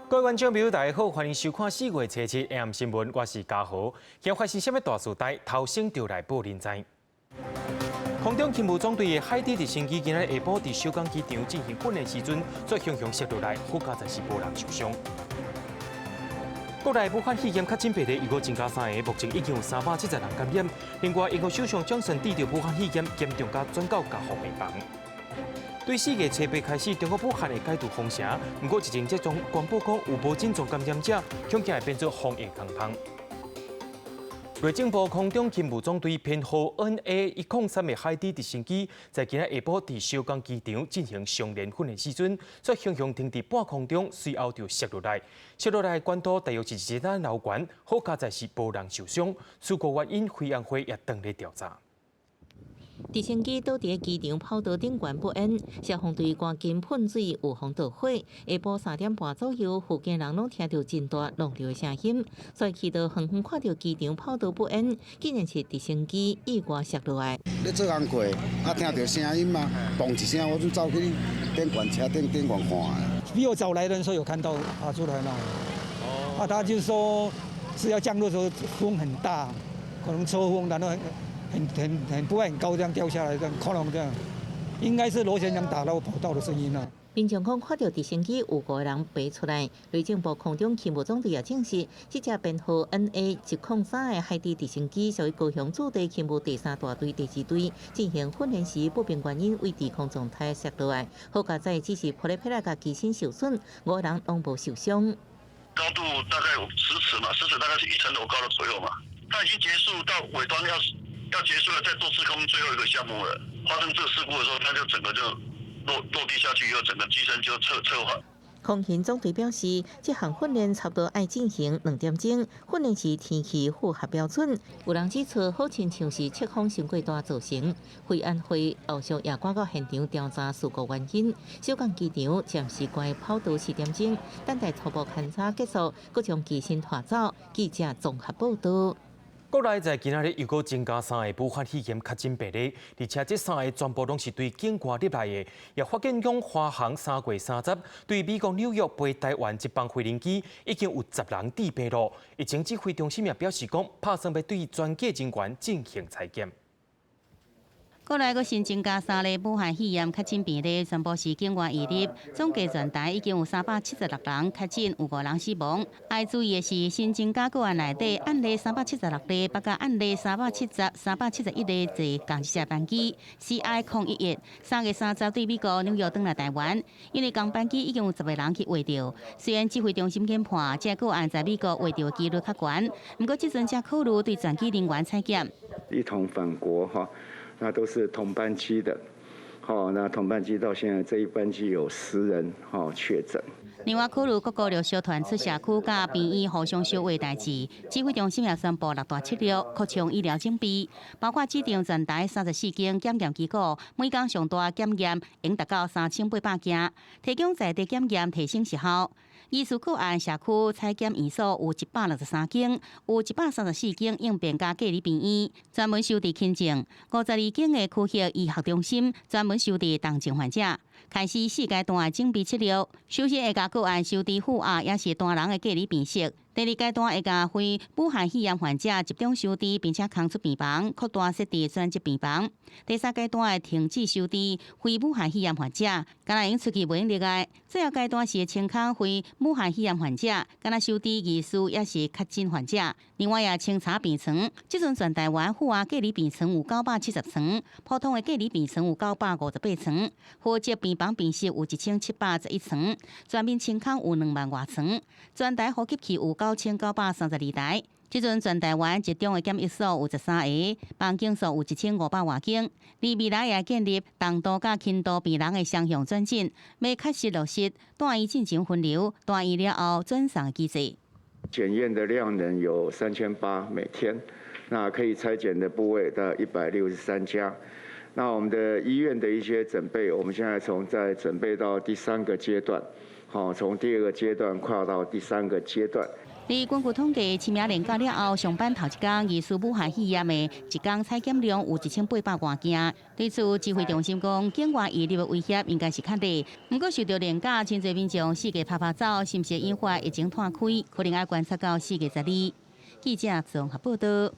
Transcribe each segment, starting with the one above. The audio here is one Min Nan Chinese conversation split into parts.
各位觀眾朋友，大家好，歡迎收看4月初7 AM 新聞，我是嘉豪。今發生啥物大事代，頭先就來報恁知。空中勤務總隊的海底直升機今仔日下晡佇小港機場進行訓練時陣，煞雄雄摔落來，好佳哉是無人受傷。國內武漢肺炎確診病例又閣增加三个，目前已經有370人感染。另外，英國首相強生得著武漢肺炎，嚴重佮轉到加護病房。對4月初8開始，中國武漢會解除封城，毋過日前才宣布講有無症狀感染者，恐驚會變做防疫空縫。內政部空中勤務總隊編號 NA 103的海底直升機，在今仔下晡佇小港機場進行常年訓練時陣，煞雄雄停佇半空中，隨後就摔落來。摔落來懸度大約是一層樓懸，好佳哉是無人受傷。事故原因，飛安會也當咧調查。直升機倒佇機場跑道頂懸不穩，消防隊趕緊噴水預防著火。下晡3點半左右，附近人攏聽著真大浪流的聲音，所以去到遠遠看著機場跑道不穩，竟然是直升機意外摔落來。咧做工課，啊聽著聲音嘛，嘣一聲，我就走去頂懸車頂頂懸看。比我早來的人說有看到爬出來嘛，啊，他就說是要降落的時候風很大，可能抽風，然後很很很不會很高，這樣掉下來，這樣可能這樣，應該是螺旋槳打到跑道的聲音啦。民眾講看著直升機有五個人爬出來，內政部空中勤務總隊也證實，這隻編號 NA 103的海底直升機屬於高雄駐地勤務第三大隊第二隊進行訓練時，不明原因為低空狀態摔落來，好佳哉只是破咧撇來共機身受損，五個人攏無受傷。高度大概有10尺嘛，10尺大概是一層樓高的左右嘛。它已經結束到尾端要結束了，再做滯空最後一個項目了。發生這個事故的時候，它就整個就落地下去以後，整個機身就側側。空勤總隊表示，這項訓練差不多愛進行2點鐘，訓練時天氣符合標準。有人指出，好親像是側風傷過大造成。飛安會後續也趕到現場調查事故原因。小港機場暫時關跑道4點鐘，等待初步勘查結束，閣將機身拖走。記者綜合報導。國內在今仔日又閣增加三个武漢肺炎確診病例，而且這三个全部攏是對境外入來的。也發現講華航3月30對美國紐約飛台灣這班飛行機已經有10人致病咯。疫情指揮中心也表示講，拍算欲對全機人員進行採檢。國內閣新增加三例武漢肺炎確診病例，全部是境外移入，總計全台已經有376人確診，有五人死亡。愛注意的是，新增加個案內底案例376例，包括案例370、371例坐仝一隻班機 CI 011，3月30對美國紐約轉來台灣，因為仝班機已經有10個人去確著。雖然指揮中心研判，這個案在美國確著的幾率較懸，毋過這陣才考慮對全機人員採檢。一同返國哈。那都是同班機的，好，那同班機到現在這一班機有10人，哈確診。另外，考慮各國陸續傳出社區佮病院互相相話代誌，指揮中心也宣布六大策略擴充醫療準備，包括指定全台34間檢驗機構，每工上大檢驗應達到3800件，提供在地檢驗提升時效。疑似個案社區採檢院所有163間，有134間應變加隔離病院，專門收治輕症；52間的區域醫學中心專門收治重症患者。開始四階段的準備策略，首先會共個案收治負壓，也是單人的隔離病室。第二階段會共非武漢肺炎患者集中收治，並且空出病房，擴大設置專職病房。第三階段會停止收治非武漢肺炎患者，敢若會用出去袂用例外。最後階段是清空非武漢肺炎患者，敢若收治疑似抑是確診患者。另外也清查病床，這陣全台灣負壓隔離病床有970床，普通的隔離病床有958床，負責病房病室有1711床，全面清空有2萬外床，全台呼吸器有9932台。這陣全台灣集中的檢疫所有13个，房間數有1500外間。而未來也建立重度佮輕度病人的雙向轉診，欲確實落實住院進前分流，住院了後轉送的機制。檢驗的量能有3800每天，那可以採檢的部位到163家。那我們的醫院的一些準備，我們現在從在準備到第三個階段，好，從第二個階段跨到第三個階段。佇根據統計，清明連假了後，上班頭一工疑似武漢肺炎的一工採檢量有1800外件。對此，指揮中心講，境外移入的威脅應該是較低。毋過受著連假，真濟民眾四界趴趴走，是毋是引發疫情湠開？可能愛觀察到4月12。記者綜合報道。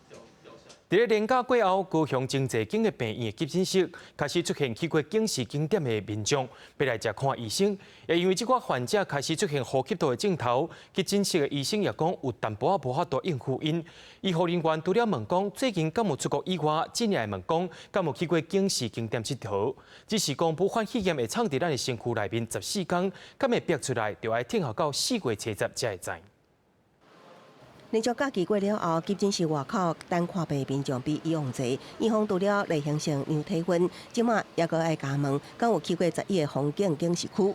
佇咧連假過後，高雄真濟間的病院的急診室開始出現去過警示景點的民眾，欲來遮看醫生。也因為這寡患者開始出現呼吸道的症頭，急診室的醫生也講有淡薄仔無法度應付𪜶。醫護人員除了問講最近敢有出國以外，進來問講敢有去過警示景點𨑨迌。只是講武漢肺炎會藏佇咱的身軀內面14工，敢會逼出來，就愛等候到4月70才會知。連續假期過了後，急診室外口等看病民眾比以往濟。院方除了例行性量體溫，這馬也閣愛加問，敢有去過11个風景警示區。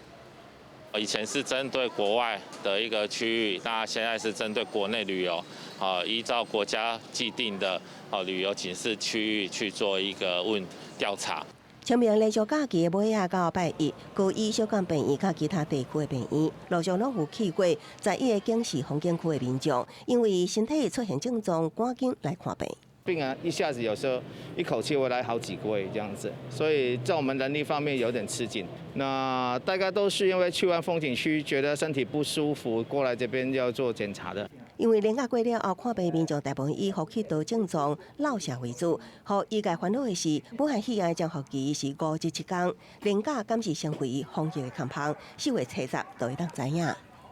以前是針對國外的一個區域，那現在是針對國內旅遊，啊，依照國家既定的旅遊警示區域去做一個問調查。清明連續假期的尾仔到拜一，高醫小港病院佮其他地區的病院，陸續攏有去過11个警示風景區的民眾，因為身體出現症狀，趕緊來看病。病人一下子有時候一口氣會來好幾位這樣子，所以在我們人力方面有點吃緊。那大概都是因為去完風景區，覺得身體不舒服，過來這邊要做檢查的。因為連假過了後，看病民眾大部分以呼吸道症狀、落瀉為主。予醫界煩惱的是，武漢肺炎的潛伏期是5至7工，連假敢是成為防疫的空縫？4月70就會當知影。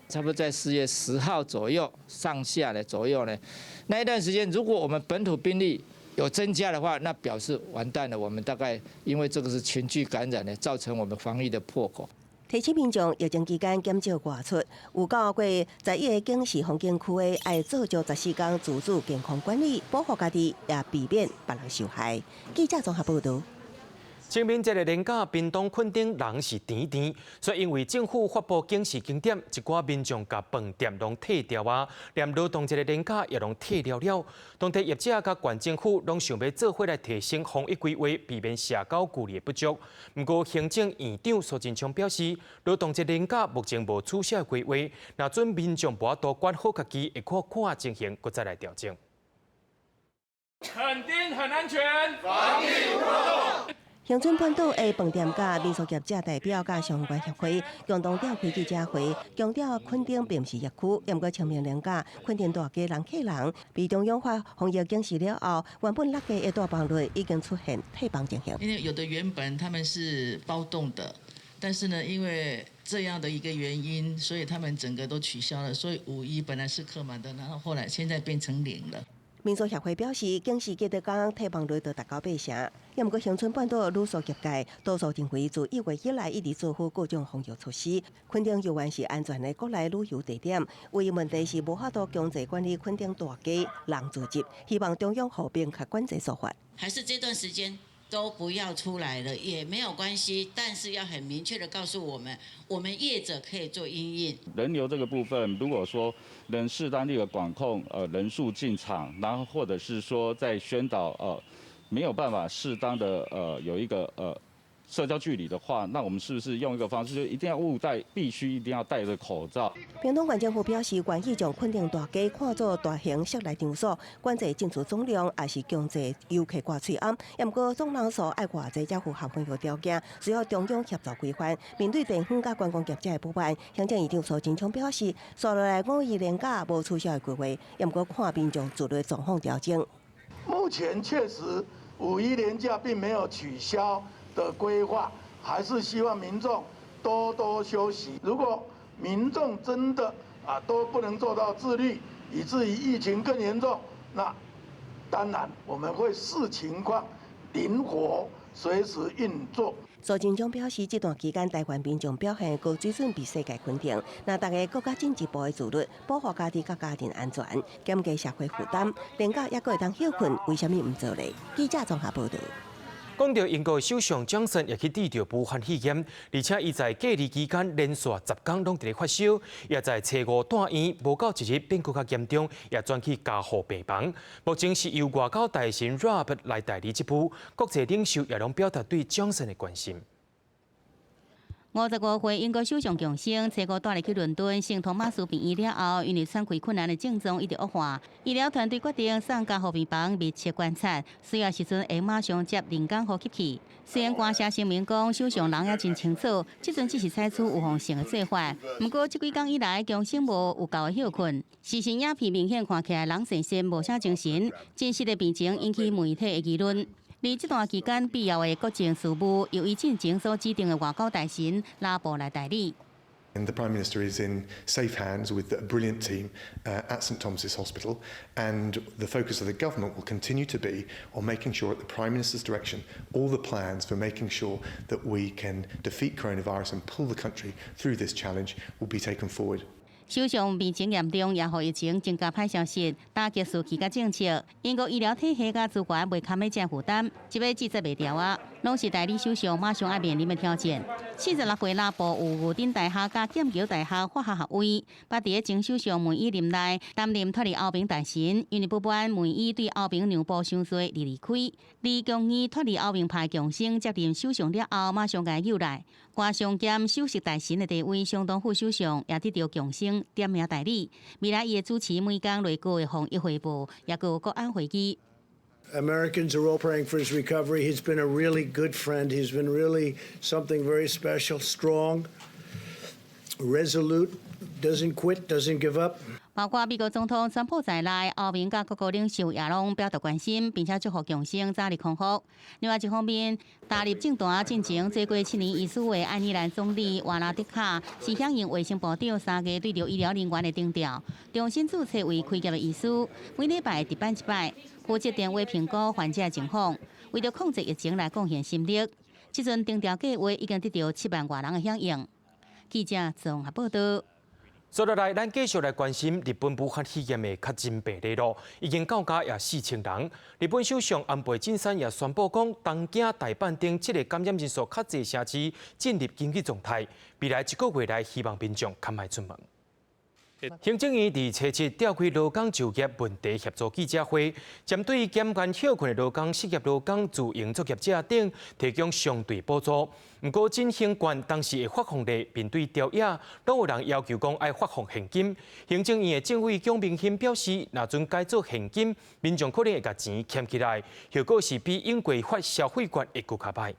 差不多在4月10號左右上下的左右呢，那一段時間，如果我們本土病例有增加的話，那表示完蛋了。我們大概因為這個是群聚感染呢，造成我們防疫的破口。提醒民眾疫情期間減少外出，有到過11个警示風景區的，愛做足14工自主健康管理，保護家己，也避免別人受害。記者綜合報導。清明節的連假，屏東墾丁人是甜甜，所以因為政府發布警示景點，一寡民眾共飯店攏退掉啊，連勞動節的連假也攏退了了。當地業者佮縣政府攏想欲做伙來提升防疫規劃，避免社交距離的不足。毋過行政院長蘇貞昌表示，勞動節連假目前無取消規劃，若準民眾無法度管好家己，會看看情形，閣再來調整。墾丁很安全，防疫無漏洞。恆春半島的飯店佮民宿業者代表佮相關協會共同召開記者會，強調墾丁並毋是疫區，毋過清明連假，墾丁大街人客人，被中央發防疫警示了後，原本六家的大房率已經出現退房情形。因為有的原本他們是包棟的，但是呢，因為這樣的一個原因，所以他們整個都取消了。所以五一本來是客滿的，然後後來現在變成零了。民宿協會表示，警示記得講退房率都達到8成，也毋過恆春半島旅宿業界多數認為，自1月以來一直做好各種防疫措施，墾丁猶原是安全的國內旅遊地點。唯一問題是無法度強制管理墾丁大街人聚集，希望中央予明確管制做法。還是這段時間都不要出來了，也沒有關係，但是要很明確的告訴我們，我們業者可以做因應。人流這個部分，如果說能適當的管控，人數進場，然後或者是說在宣導，沒有辦法適當的，有一個社交距離的話，那我們是不是用一個方式，就一定要勿戴，必須一定要戴着口罩？屏東縣政府表示，願意將墾丁大街看作大型室內場所，管制進出總量，也是強制遊客掛喙罨。毋過總人數愛偌濟才符合防疫條件，需要中央協助規範。面對地方佮觀光業者的不滿，行政院長蘇貞昌表示，紲落來五一連假無取消的規劃，毋過看民眾自律狀況調整。目前確實五一連假並沒有取消的規劃，還是希望民眾多多休息。如果民眾真的啊都不能做到自律，以至於疫情更嚴重，那當然我們會視情況靈活隨時運作。蘇貞昌表示，這段期間台灣民眾表現高水準，被世界肯定。若大家閣較進一步的自律，保護家己佮家庭安全，減低社會負擔，連假猶閣會當歇睏，為啥物毋做咧？記者綜合報導。講到英國首相強森也去得著武漢肺炎，而且伊在隔離期間連續10工攏佇咧發燒，也在初五住院，無夠一日變閣較嚴重，也轉去加護病房。目前是由外交大臣 Raab 來代理職務，國際領袖也攏表達對強森的關心。55歲英國首相強生，初五帶入去倫敦聖托馬斯病院了後，因為喘氣困難的症狀一直惡化，醫療團隊決定送加護病房密切觀察，需要時陣會馬上接人工呼吸器。雖然官聲聲明講首相人也真清楚，這陣只是採取預防性的做法。毋過這幾工以來，強生無有夠的歇睏，視訊影片明顯看起來人神神無啥精神，真實的病情引起媒體的議論。而這段期間必要的國政事務，由伊進前所指定的外交大臣拉布來代理。 And the Prime Minister is in safe hands with a brilliant team at St Thomas's Hospital, and the focus of the government will continue to be on making sure, at the Prime Minister's direction, all the plans for making sure that we can defeat coronavirus and pull the country through this challenge will be taken forward. 首相病情嚴重，也予疫情增加歹消息，打擊士氣佮政策。英國醫療體系佮資源袂堪這負擔，這欲拒絕袂牢啊！攏是代理首相馬上愛面臨的挑戰。46歲拉布有牛津大學佮劍橋大學法學學位，捌佇咧前首相梅伊任內擔任脫離歐盟大臣，因為不滿梅伊對歐盟讓步傷濟而離開。而強硬脫離歐盟派強生接任首相了後，馬上共伊救來，外相兼首席大臣的地位相當副首相，也得著強生點名代理。未來伊會主持每工內閣的防疫匯報，抑閣有國安會議。 Americans are all praying for his recovery. He's been a really good friend. He's been really something very special, strong, resolute, doesn't quit, doesn't give up. 包括美國總統川普在內，歐盟佮各國領袖也攏表達關心，並且祝福強生早日康復。另外一方面，踏入政壇進前做過7年醫師的愛爾蘭總理瓦拉德卡是響應衛生部長3月對著醫療人員的徵調，重新註冊為開業的醫師，每禮拜值班一擺，負責電話評估患者情況，為著控制疫情來貢獻心力。這陣徵調計劃已經得著7萬外人的響應。記者綜合報道。接落來，咱繼續來關心日本武漢肺炎的確診病例咯，已經到家也4000人。日本首相安倍晉三也宣布講，東京、大阪等七个感染人數較濟城市進入緊急狀態，未來一個月內希望民眾較莫出門。行政院佇初七召開勞工就業問題協助記者會，針對減工歇睏的勞工、失業勞工、自營作業者等提供相對補助。毋過，振興券當時的發放率面對朝野，攏有人要求講愛發放現金。行政院的政委蔣明欣表示，若準改做現金，民眾可能會共錢儉起來，效果是比永過發消費券會閣較歹。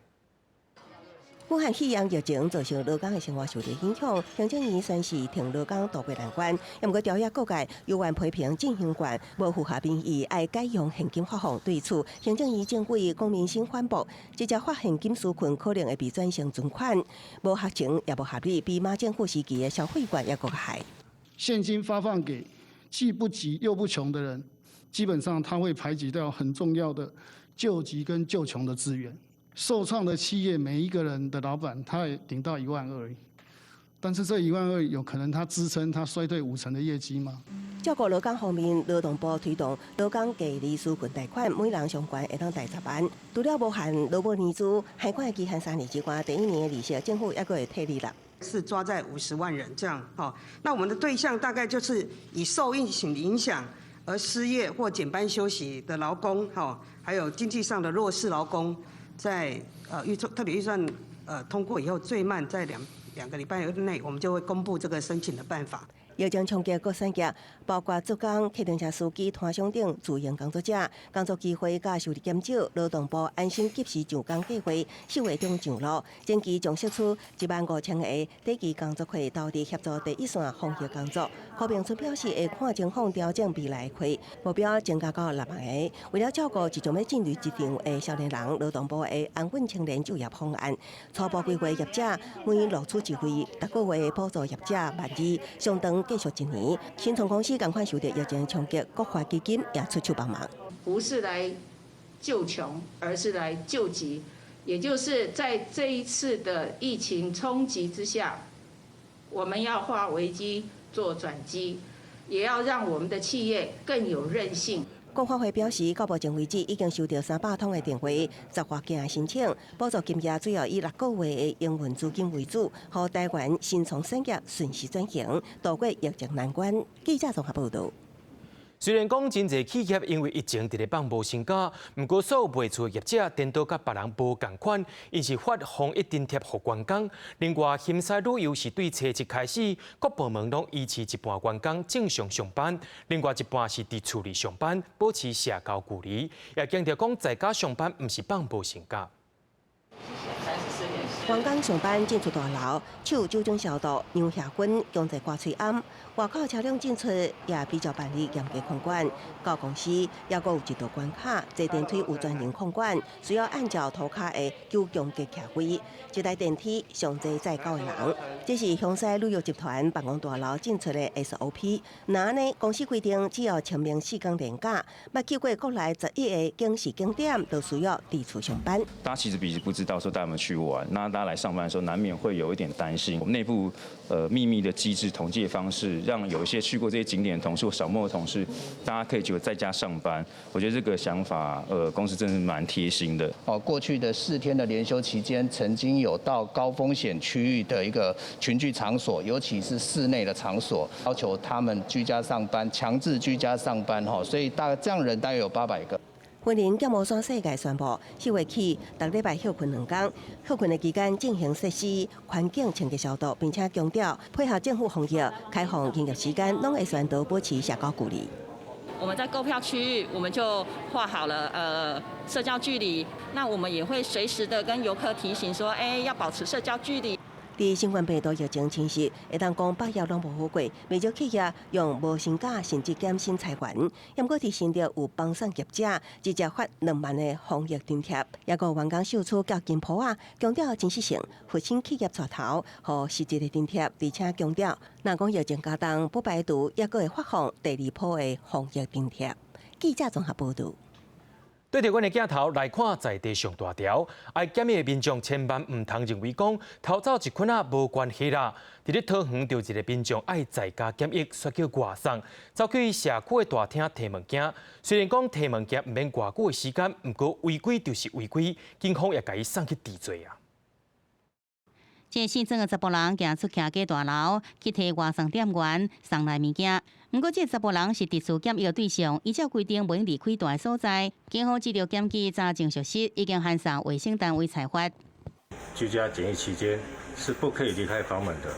武漢肺炎疫情造成勞工的生活受著影響，行政院宣示挺勞工渡過難關。毋過朝野各界猶原批評振興券無符合民意，愛改用現金發放。對此，行政院政委龔明鑫反駁，直接發現金紓困可能會被轉成存款，無合情也無合理，比馬政府時期的消費券猶閣害。現金發放給既不急又不窮的人，基本上他會排擠掉很重要的救急跟救窮的資源。受創的企業，每一個人的老闆，他也領到1萬2而已，但是這1萬2有可能他支撐他衰退5成的業績嗎？照顧勞工方面，勞動部推動勞工低利紓困貸款，每人上懸會當貸10萬。除了無限勞保年資，還款的期限3年之外，第一年的利息政府猶閣會退利啦。是抓在50萬人這樣，哦，那我們的對象大概就是以受疫情影響而失業或減班休息的勞工，哈，還有經濟上的弱勢勞工。在預算特別預算通過以後，最慢在兩個禮拜內，我們就會公布這個申請的辦法。疫情衝擊各產業，包括做工、客運車司機、攤商等自營工作者，工作機會佮收入減少。勞動部安心及時上工計劃4月中上路，前期將釋出1萬5千個短期工作券，投入協助第一線防疫工作。柯明春表示，會看情況調整未來的目標，增加到6萬個。為了照顧即將欲進入職場的少年人，勞動部的安穩青年就業方案初步規劃業者每錄取一位，逐個月補助業者12,000，相當繼續一年。新創公司仝款受著疫情衝擊，國發基金也出手幫忙。不是來救窮，而是來救急。也就是在這一次的疫情衝擊之下，我們要化危機做轉機，也要讓我們的企業更有韌性。國發會表示，到目前為止已經收到300通的電話、10外件的申請，補助金額主要以6個月的營運資金為主，予台灣新創產業順勢轉型，渡過疫情難關。記者綜合報導。雖然講真濟企業因為疫情佇咧放無薪假，毋過所有賣厝業者顛倒佮別人無仝款，𪜶是發防疫津貼予員工。另外，興西旅遊是對初七開始，各部門攏維持一半員工正常上班，另外一半是佇厝裡上班，保持社交距離。也強調講在家上班毋是放無薪假。員工上班進出大樓，手酒精消毒、量體溫、強制掛喙罨，外口車輛進出也比較辦理嚴格控管。到公司也閣有一道關卡，坐電梯有專人控管，需要按照塗跤的九宮格徛位。一台電梯上濟載九個人，這是香西旅遊集團辦公大樓進出的 SOP。那呢，公司規定只要清明四天連假，捌去過國內11個警示景點，都需要佇厝上班。大家其實彼此不知道說帶他們去玩，那大家來上班的時候，難免會有一點擔心。我們內部秘密的機制統計的方式，讓有一些去過這些景點的同事或掃墓的同事，大家可以就在家上班。我覺得這個想法，公司真是蠻貼心的。哦，過去的4天的連休期間，曾經有到高風險區域的一個群聚場所，尤其是室內的場所，要求他們居家上班，強制居家上班，哈，所以大概這樣人大約有800個。雲林劍湖山世界宣布，4月起，逐禮拜歇睏2工，歇睏的期間進行設施環境清潔消毒，並且強調配合政府防疫，開放營業時間，攏會宣導保持社交距離。我們在購票區域，我們就畫好了社交距離，那我們也會隨時的跟遊客提醒說，哎，要保持社交距離。佇新冠病毒疫情侵襲，會當講百業攏無好過，袂少企業用無薪假甚至減薪裁員。毋過佇新竹有房產業者直接發2萬的防疫津貼，抑閣員工秀出佮金鋪仔，強調真實性，復興企業帶頭，予實質的津貼，而且強調，若講疫情加重，不排除抑閣會發放第二波的防疫津貼。記者綜合報導。對著阮的鏡頭來看，在地上大條，愛檢疫的民眾千萬毋通認為講逃走一圈仔無關係啦。佇咧桃園，就一個民眾愛在家檢疫，煞叫外送，走去社區的大廳提物件。雖然講提物件毋免偌久的時間，毋過違規就是違規，警方也共伊送去治罪啊。這個姓曾的查埔人行出徛家大樓，去提外送店員送來物件。毋過，這個查埔人是佇厝檢疫的對象，依照規定袂用離開蹛的所在。警方接著檢舉查證屬實，已經函送衛生單位裁罰。居家檢疫期間是不可以離開房門的，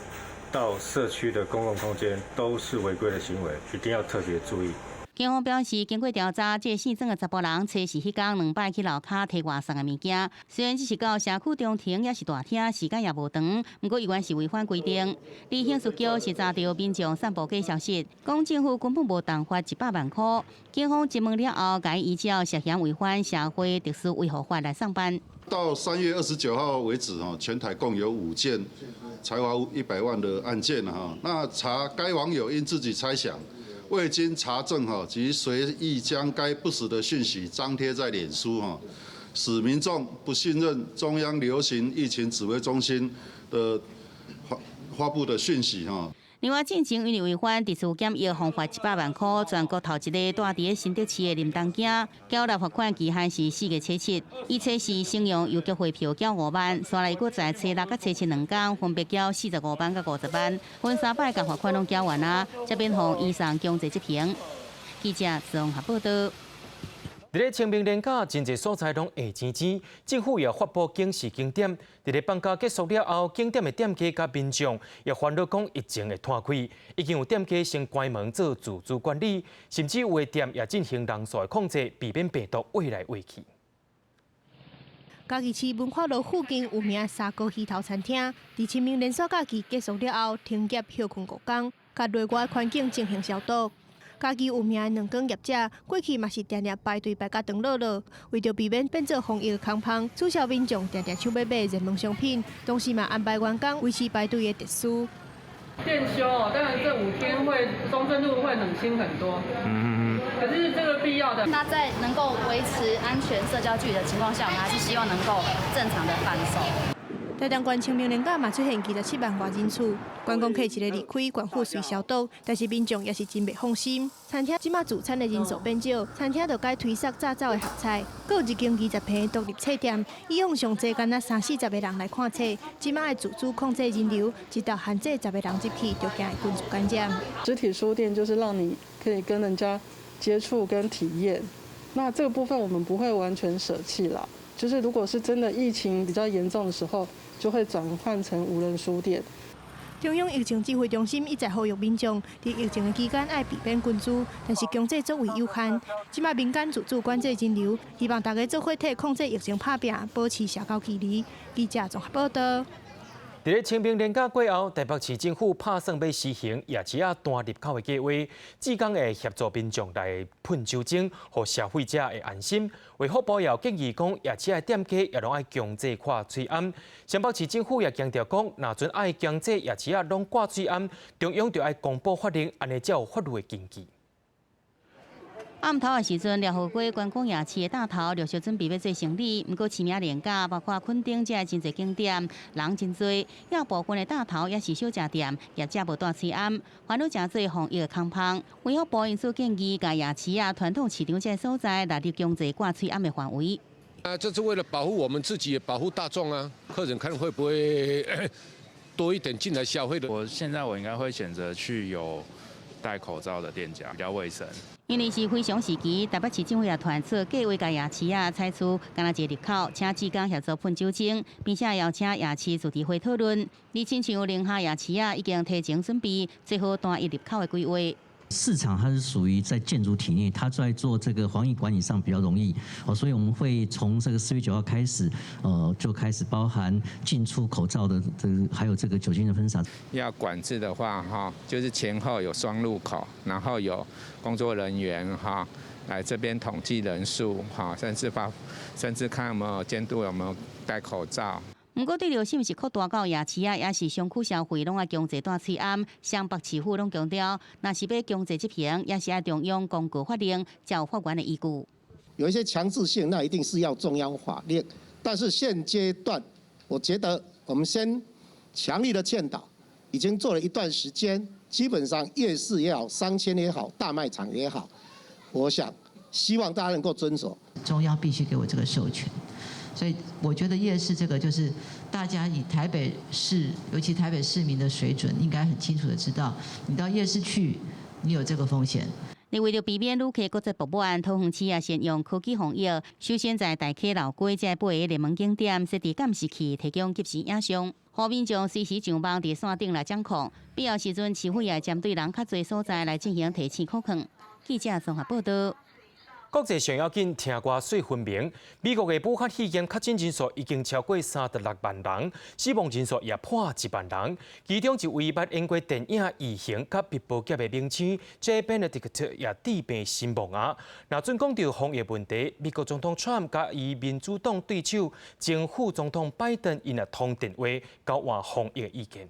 到社區的公共空間都是違規的行為，一定要特別注意。警方表示，經過調查，這個姓曾的查埔人初四彼工兩擺去樓跤提外送的物件，雖然只是到社區中庭抑是大廳，時間也無長，毋過依然是違反規定。佇刑事局是查著民眾散布假消息，講政府根本無重罰100萬箍。警方質問了後，共伊依照涉嫌違反社會秩序維護法來送辦。到3月29號為止，哈，全台共有5件裁罰100萬的案件哈。那查該網友因自己猜想，未經查證哈，及隨意將該不實的訊息張貼在臉書哈，使民眾不信任中央流行疫情指揮中心的發布的訊息哈。另外，進前因為違反佇厝檢疫，予罰100萬箍，全國頭一个蹛佇新竹市的林東囝，繳納罰款期限是4月初七。伊初四先用郵局匯票繳5萬，紲來閣在初六佮初七兩工分別繳45萬佮50萬，分三擺共罰款攏繳完啊，才免予移送強制執行。記者綜合報導。佇咧清明連假，真濟所在攏黑青青，政府也發布警示景點。佇咧放假結束了後，景點的店家佮民眾也煩惱講疫情會拖開，已經有店家先關門做自主管理，甚至有的店也進行人數的控制，避免病毒挖來挖去。嘉義市文化路附近有名的砂鍋魚頭餐廳，佇清明連續假期結束了後，停業歇睏五工，共內外環境進行消毒。嘉義有名的兩間業者，過去嘛是定定排隊排甲長落落，為著避免變做防疫空縫，取消民眾定定搶欲買熱門商品，同時嘛安排員工維持排隊的秩序。店休哦，當然這5天會中正路會冷清很多。可是這個必要的。那在能夠維持安全社交距離的情況下，我們還是希望能夠正常的販售。台東縣清明連假嘛出現27萬外人次，觀光客一个離開，縣府隨消毒，但是民眾也是真袂放心。餐廳這馬自餐的人數變少，餐廳就改推捒炸走的合菜。閣有一間20坪獨立冊店，以往上濟敢若三四十个人來看冊，這馬會自主控制人流，直到限制十个人入去，就驚會群聚感染。實體書店就是讓你可以跟人家接觸跟體驗。那這個部分我們不會完全捨棄啦，就是如果是真的疫情比較嚴重的時候，就會轉換成無人書店。中央疫情指揮中心一再呼籲民眾，佇疫情的期間愛避免群聚，但是強制作為有限。這擺民間自主管制人流，希望大家做伙替控制疫情拍拚，保持社交距離。記者綜合報道。佇咧清明連假過後，台北市政府拍算欲實行夜市仔單入口的計劃，志工會協助民眾來噴酒精，予消費者會安心。衛福部也有建議講，夜市仔店家也攏愛強制掛喙罨。新北市政府也強調講，若準愛強制夜市仔攏掛喙罨，中央就愛公布法令，按呢才有法律的根據。暗頭的時陣，遼河街觀光夜市的檔頭陸續準備欲做生理，毋過清明連假，包括墾丁這真濟景點，人真濟，有部分的檔頭抑是小食店，業者無戴喙罨，煩惱誠濟防疫的空縫。衛福部因此建議，共夜市啊、傳統市場這所在納入強制掛喙罨的範圍。啊，這是為了保護我們自己，也保護大眾啊！客人看會不會多一點進來消費的？我現在我應該會選擇去有戴口罩的店家，比較衛生。因為是非常時期，台北市政府也傳出計劃共夜市仔採取干焦一個入口，請志工協助噴酒精，並且邀請夜市自治會討論。而親像寧夏夜市仔已經提前準備做好單一入口的規劃。市場它是屬於在建築體內，它在做這個防疫管理上比較容易，哦，所以我們會從這個4月9號開始，就開始包含進出口罩的這個，還有這個酒精的噴灑。要管制的話，哈，就是前後有雙入口，然後有工作人員哈來這邊統計人數，哈，甚至看有沒有監督有沒有戴口罩。毋過，對著是毋是擴大到夜市仔，抑是商區消費，攏愛強制戴喙罨。雙北市府攏強調，若是欲強制執行，也是愛中央公告法令，才有法源的依據。有一些強制性，那一定是要中央法令。但是現階段，我覺得我們先強力的勸導，已經做了一段時間，基本上夜市也好，商圈也好，大賣場也好，我想希望大家能夠遵守。中央必須給我這個授權。所以我覺得夜市這個就是大家以台北市，尤其台北市民的水準，應該很清楚的知道，你到夜市去，你有這個風險。為了避免旅客閣再爆滿，桃園市也善用科技防疫，首先在大溪老街這八个熱門景點設置監視器，提供即時影像，予民眾隨時上網佇線頂來掌控。必要時陣，市府也針對人較濟所在來進行提醒口控。記者綜合報道。國際上要緊，聽歌媠分明。美國的武漢肺炎確診人數已經超過36萬人，死亡人數也破1萬人。其中一位捌演過電影《異形》佮畢寶俠的明星 J. Benedict 也致病身亡啊！若準講著防疫問題，美國總統川普佮伊民主黨對手前副總統拜登𪜶也通電話交換防疫意見。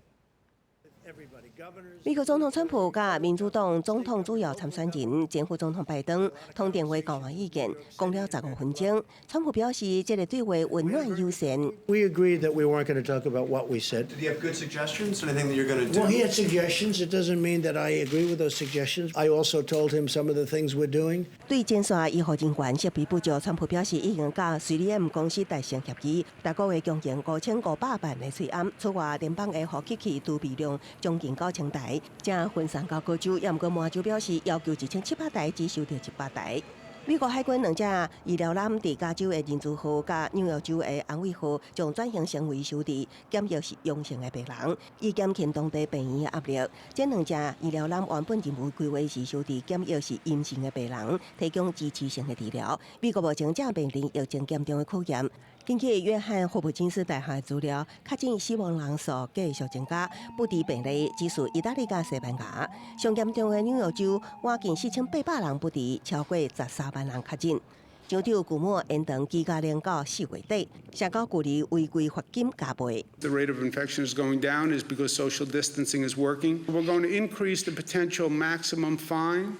美國總統川普佮民主黨總統主要參選人前副總統拜登通電話交換意見，講了15分鐘。川普表示，這個對話溫暖友善。 We agreed that we weren't going to talk about what we said. Did he have good suggestions? Anything that you're going to do? Well, he had suggestions. It doesn't mean that I agree with those suggestions. I also told him some of the things we're doing. 對前線醫護人員設備不足，川普表示已經佮3M 公司達成協議，逐個月供應5500萬个喙罨。此外，聯邦的呼吸器儲備量將近9000台，正分送到各州。也毋過，麻州表示要求1700台，只收著100台。美國海軍兩隻醫療艦佇加州的人慈號佮紐約州的安慰號，將轉型成為收治檢疫是陽性的病人，以減輕當地病院的壓力。這兩隻醫療艦原本任務規劃是收治檢疫是陰性的病人，提供支持性的治療。美國目前正面臨疫情嚴重的考驗。根據約翰霍普金斯大學資料，確診死亡人數繼續增加，不治病例只輸意大利佮西班牙。上嚴重的紐約州，倚近4800人不治，超過13萬人確診。州長古莫延長居家令到4月底，社交距離違規罰金加倍。 The rate of infection is going down is because social distancing is working. We're going to increase the potential maximum fine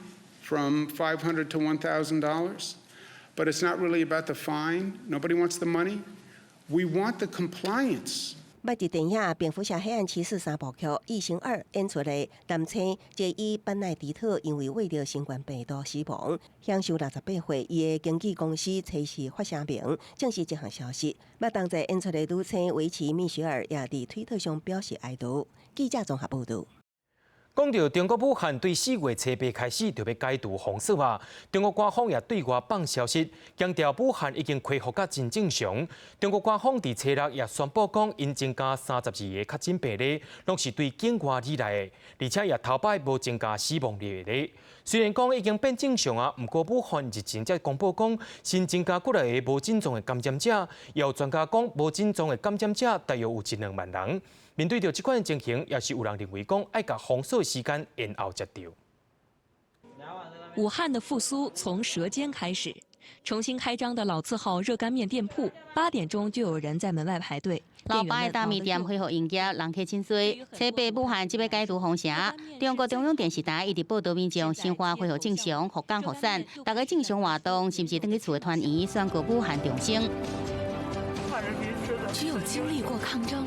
from $500 to $1,000. But it's not really about the fine. Nobody wants the money. We want the compliance. 捌佇電影《蝙蝠俠：黑暗騎士》三部曲《異形二》演出的男星傑伊·班奈迪特，因為患著新冠病毒死亡，享壽68歲。伊的經紀公司初時發聲明證實這項消息。捌同齊演出的女星維奇·蜜雪兒也佇推特上表示哀悼。記者綜合報導。講著中國武漢對4月初八開始就欲解除封鎖啊！中國官方也對外放消息，強調武漢已經恢復甲真正常。中國官方佇初六也宣布講，𪜶增加32個確診病例，攏是對境外入來的，而且也頭擺無增加死亡率的。雖然講已經變正常啊，毋過武漢日前才公布講新增加幾若个無症狀的感染者，也有專家講無症狀的感染者大約有一兩萬人。面對著這款情形，也是有人認為講愛共封鎖時間延後才對。武漢的復甦從舌尖開始，重新開張的老字號熱乾麵店鋪，8點鐘就有人在門外排隊。老闆大麵店恢復營業，人客真濟。初八武漢這欲解除封城，中國中央電視台一直報導民眾生活恢復正常，復工復產，逐家正常活動，甚至轉去厝團圓，宣告武漢重生。只有經歷過抗爭，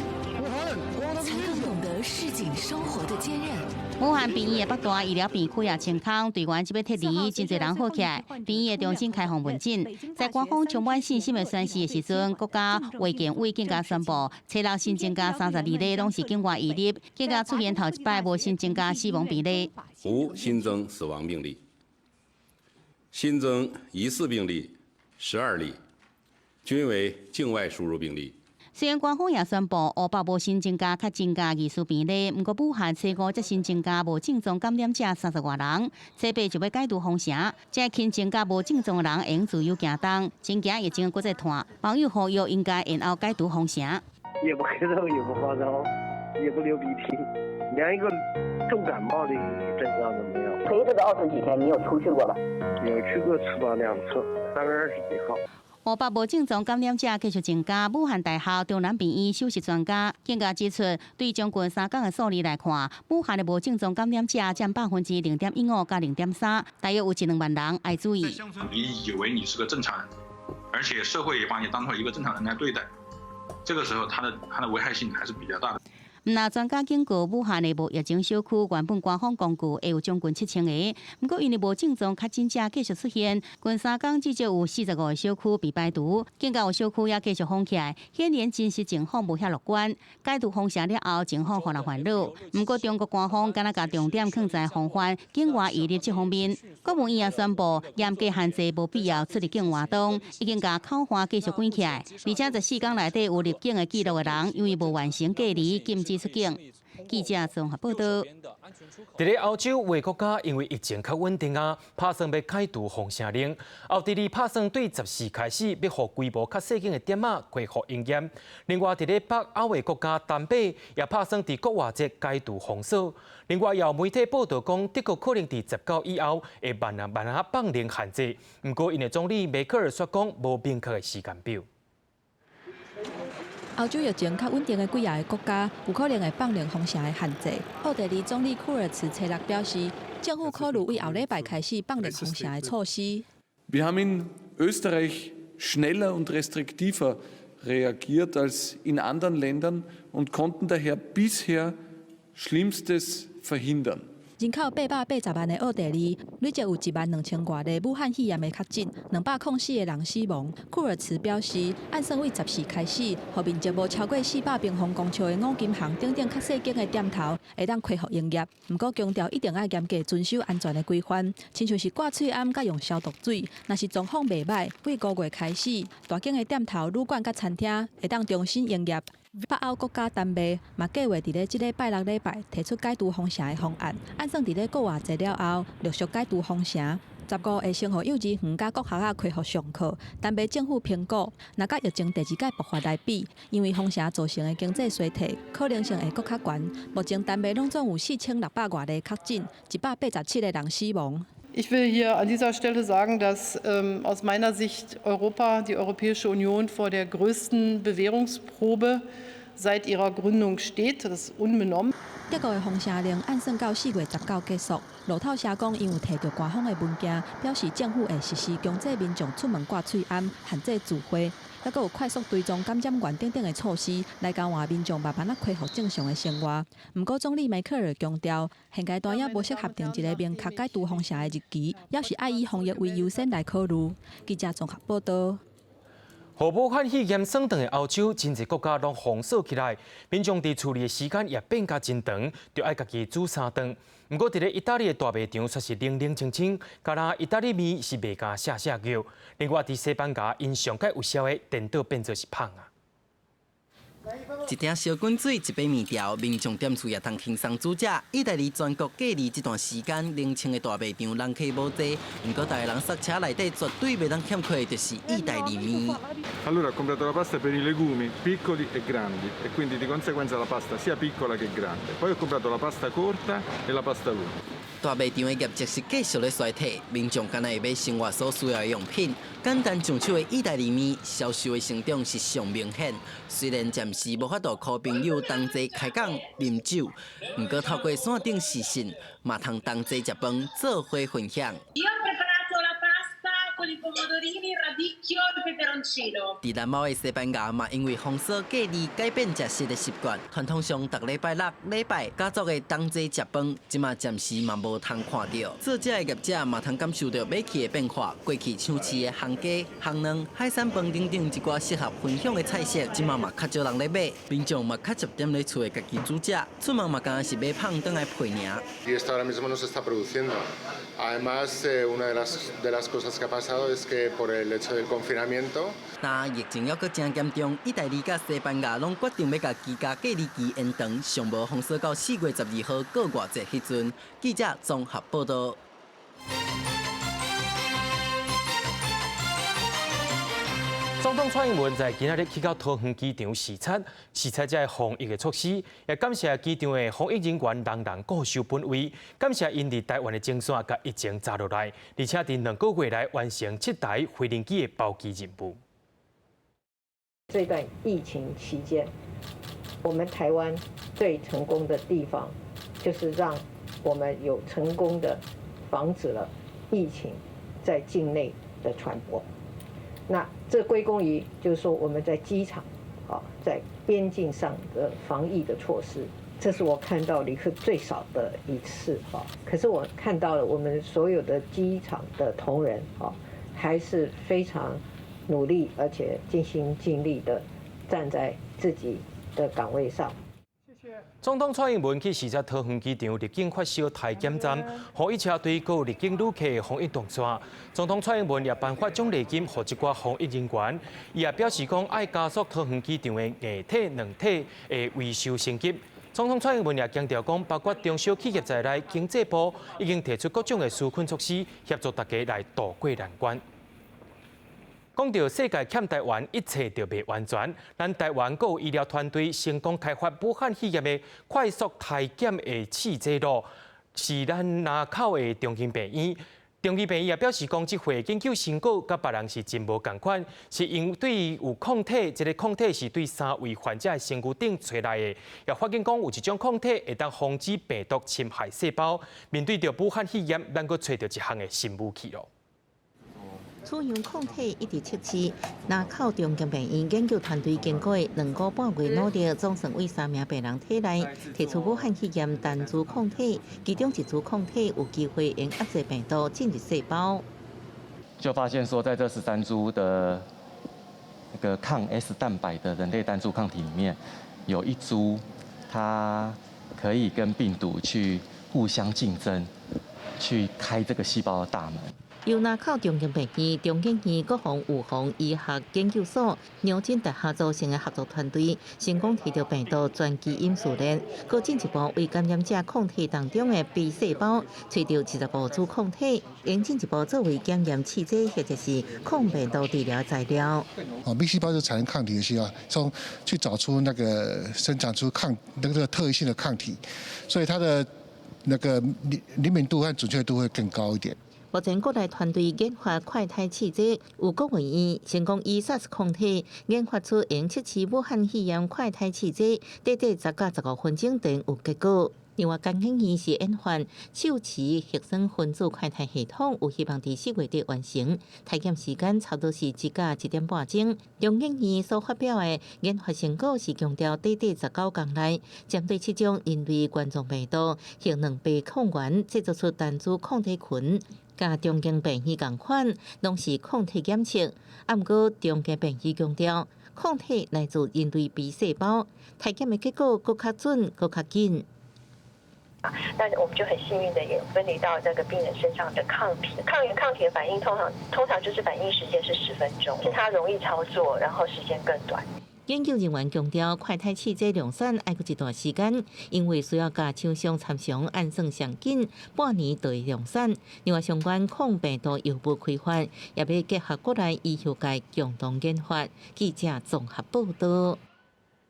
才更懂得市井生活的堅韌。武漢病院的北大醫療病區也清空，隊員這欲撤離，真濟人好起來。病院重新開放門診，在官方充滿信心的宣示的時陣，國家衛健委更加宣布，初六新增加32例，攏是境外移入，更加出現頭一擺無新增加死亡病例。無新增死亡病例，新增疑似病例12例，均為境外輸入病例。雖然官方也宣布湖北無新增加確診佮疑似病例，毋過武漢初五才新增加無症狀感染者30外人，初八就欲解除封城，這輕症佮無症狀的人會用自由行動，真驚疫情閣再湠。網友呼籲應該延後解除封城。也不咳嗽，也不發燒，也不流鼻涕，連一個重感冒的症狀都沒有。頭這個20幾天，你有出去過嗎？有去過吃過兩次，3月20幾號。湖北無症狀感染者繼續增加，武漢大學中南病院首席專家更加指出，對將近3工的數字來看，武漢的無症狀感染者佔0.15%佮0.3%，大約有一兩萬人愛注意。你以為你是個正常人，而且社會也把你當做一個正常人來對待，這個時候它的危害性還是比較大的。毋但專家警告，武漢的無疫情小區原本官方公告會有將近7000个，毋過因為無症狀確診者繼續出現，近3工至少有45个小區被排除，更加有小區也繼續封起來，顯然真實情況無遐樂觀。解除封城了後，情況予人煩惱。毋過中國官方敢若共重點放在防範境外移入這方面。國務院也宣布嚴格限制無必要出入境活動，已經共口岸繼續關起來，而且14工內底有入境的記錄的人，因為無完成隔離，禁止出境。記者綜合報導。佇咧歐洲，有的國家因為疫情較穩定啊，拍算欲解除封城令。奧地利拍算對14開始，欲予規模較細間的店仔恢復營業。另外，佇咧北歐的國家丹麥也拍算佇復活節解除封鎖。另外，也有媒體報導講，德國可能佇19以後會慢仔慢仔放寬限制。毋過，𪜶的總理梅克爾卻講無明確的時間表。歐洲疫情較穩定的幾若个國家，有可能會放寬封城的限制。奧地利總理庫爾茨初六表示，政府考慮對後禮拜開始放寬封城的措施。 Wir haben in Österreich schneller und restriktiver reagiert als in anderen Ländern und konnten daher bisher Schlimmstes verhindern. 人口880萬的奧地利，累計有1萬2千外例武漢肺炎的確診，204個人死亡。庫爾茨表示，按算對14開始，予面積無超過400平方公尺的五金行等等較細間的店頭，會當恢復營業。毋過強調一定愛嚴格遵守安全的規範，親像是掛喙罨佮用消毒水。若是狀況袂䆀，對5月開始，大間的店頭、旅館佮餐廳會當重新營業。北歐國家丹麥嘛計劃佇咧這个拜六禮拜提出解除封城的方案，按算佇咧復活節了後陸續解除封城。15會先予幼稚園佮國學仔恢復上課。丹麥政府評估，若佮疫情第二擺爆發來比，因為封城造成的經濟衰退可能性會閣較懸。目前丹麥攏總有4600外例確診，187個人死亡。 Ich will hier an dieser Stelle sagen, dass aus meiner Sicht Europa, die Europäische Union vor der größten Bewährungsprobe seit ihrer Gründung steht. Das ist unbenommen. 德國的封城令按算到4月19結束。路透社講，𪜶有提著官方的文件，表示政府會實施強制民眾出門掛喙罨、限制聚會，猶閣有快速追蹤感染源等等的措施，來交換民眾慢慢仔恢復正常的生活。毋過總理梅克爾強調，現階段猶無適合定一个明確解除封城的日期，猶是愛以防疫為優先來考慮。記者綜合報導。予武漢肺炎算斷的歐洲，真濟國家攏封鎖起來，民眾佇厝裡的時間也變甲真長，著愛家己煮三頓。毋過，佇咧意大利的大賣場卻是冷冷清清，敢若意大利麵是賣共謝謝叫。另外，佇西班牙，𪜶上蓋有痟的顛倒變做是麭仔。一鼎燒滾水，一杯麵條，民眾踮厝也通輕鬆煮食。意大利全國隔離這段時間，冷清的大賣場人客無濟，毋過逐家人塞車內底絕對袂當欠缺的就是意大利麵。 Allora ho comprato la pasta per i legumi piccoli e grandi e quindi di conseguenza la pasta sia piccola che grande. Poi ho comprato la pasta corta e la pasta lunga. 大賣場的業績是繼續咧衰退，民眾敢若會買生活所需要的用品。簡單上手的意大利麵，銷售的成長是上明顯。雖然暫時無法度邀朋友同齊開講啉酒，毋過透過線頂視訊，嘛通同齊食飯，做伙分享。 Con i pomodorini, il radicchio e il peperoncino。佇南歐的西班牙嘛，因為封鎖隔離，改變食食的習慣。傳統上，逐禮拜六、禮拜家族會同齊食飯，這馬暫時嘛無通看著。做這的業者嘛通感受著買氣的變化。過去搶市的烘雞、烘卵、海產飯等等一寡適合分享的菜色，這馬嘛較少人咧買，民眾嘛較集踮咧厝內家己煮食，出門嘛敢若是買麭轉來配爾。 Y esto ahora mismo no se está produciendo. Además, una de las cosas que ha pasado es que por el hecho del confinamiento. 但疫情猶閣真嚴重，意大利佮西班牙攏決定欲共居家隔離期延長，上無封鎖到4月12號過外節彼陣。記者綜合報道。總統蔡英文在今仔日去到桃園機場視察，視察這个防疫的措施，也感謝機場的防疫人員人人固守本位，感謝𪜶佇台灣的前線共疫情紮落來，而且佇2個月內完成7台飛行機的包機任務。這段疫情期間，我們台灣最成功的地方，就是讓我們有成功的防止了疫情在境內的傳播。那這歸功於，就是說我們在機場，啊，在邊境上的防疫的措施，這是我看到旅客最少的一次，哈。可是我看到了我們所有的機場的同仁，啊，還是非常努力而且盡心盡力的站在自己的崗位上。總統蔡英文去視察桃園機場入境發燒篩檢站，防疫車隊閣有入境旅客防疫動線。總統蔡英文也頒發獎勵金予這寡防疫人員，伊也表示講愛加速桃園機場的硬體、軟體的維修升級。總統蔡英文也強調講，包括中小企業在內，經濟部已經提出各種的紓困措施，協助大家來渡過難關。講著世界欠台灣一切就袂完全，咱台灣閣有醫療團隊成功開發武漢肺炎的快速篩檢的試劑路，是咱林口的長庚病院。長庚病院也表示講，這回研究成果佮別人是真無仝款，是因為對有抗體，這个抗體是對三位患者的身軀頂揣來的，也發現講有一種抗體會當防止病毒侵害細胞。面對著武漢肺炎，咱閣揣著一項的新武器囉。取樣抗體一直測試，林口長庚病院研究團隊經過2個半月努力，總算為三名病人體內提出武漢肺炎單株抗體，其中一株抗體有機會用壓制病毒進入細胞。就發現說，在這13株的那個抗 S 蛋白的人類單株抗體裡面，有一株它可以跟病毒去互相競爭，去開這個細胞的大門。由林口長庚病院、中研院國防預防醫學研究所、牛津大學組成的合作團隊，成功提著病毒全基因序列，閣進一步為感染者抗體當中的 B 細胞揣著25株抗體，用進一步作為檢驗試劑或者是抗病毒治療材料。哦，B 細胞就產生抗體的需要，從去找出那個生長出抗那個特異性的抗體，所以它的那個靈敏度和準確度會更高一點。目前國內團隊研發快篩試劑，有國衛院成功以 SARS 抗體研發出用測試武漢肺炎快篩試劑，短短10到15分鐘便有結果。另外，工研院是研發手持核酸分子快篩系統，有希望佇4月底完成。篩檢時間差不多是1到1點半鐘。中研院所發表的研發成果是強調，短短19天內，針對七種人類冠狀病毒核兩白抗原製作出單株抗體群。佮長庚病院仝款，攏是抗體檢測。啊，毋過長庚病院強調，抗體來自人類 B 細胞，篩檢的結果閣較準、閣較緊。那我們就很幸運的也分離到那個病人身上的抗體，抗原抗體的反應通常就是反應時間是10分鐘，是它容易操作，然後時間更短。研究人員強調，快篩試劑量產愛閣一段時間，因為需要佮廠商參詳按算上緊，半年就會量產。另外，相關抗病毒藥物開發，也欲結合國內醫學界共同研發。記者綜合報導。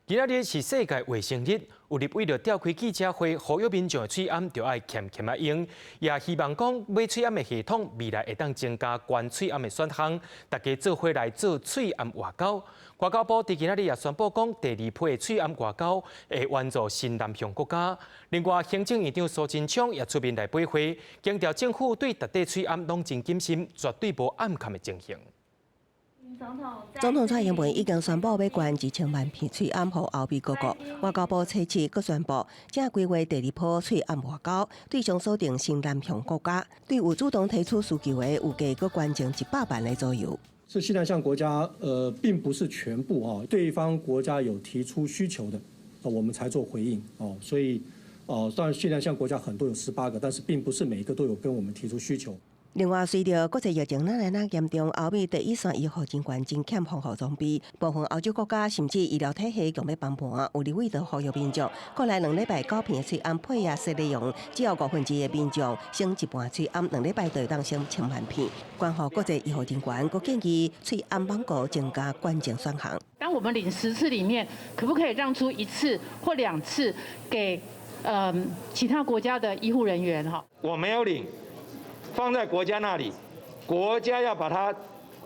今仔日是世界衛生日，有立委就召開記者會，呼籲民眾的喙罨著愛儉儉仔用，也希望講買喙罨的系統未來會當增加捐喙罨的選項，大家做伙來做喙罨外交。外交部佇今仔日也宣布講，第二批的喙罨外交會援助新南向國家。另外，行政院長蘇貞昌也出面來拜會，強調政府對逐塊喙罨攏真謹慎，絕對無暗崁的情形。總統蔡英文已經宣布欲捐1000萬片喙罨予歐美各國。外交部初七閣宣布，正規劃第二波喙罨外交，對象鎖定新南向國家，對有主動提出需求的，預計閣捐贈100萬的左右。是新南向國家，並不是全部啊，對方國家有提出需求的，我們才做回應哦。所以，哦，當然新南向國家很多有18個，但是並不是每一個都有跟我們提出需求。另外，隨著國際疫情愈來愈嚴重，歐美第一線醫護人員真欠防護裝備，部分歐洲國家甚至醫療體系強欲崩盤，有立委就呼籲民眾，過來兩禮拜九片喙罨配合雪利用，只要1/5的民眾省一半喙罨，兩禮拜就會當省千萬片。關乎國際醫護人員，閣建議喙罨網購增加捐贈選項。當我們領10次裡面，可不可以讓出一次或兩次給其他國家的醫護人員？哈，我沒有領。放在國家那裡，國家要把它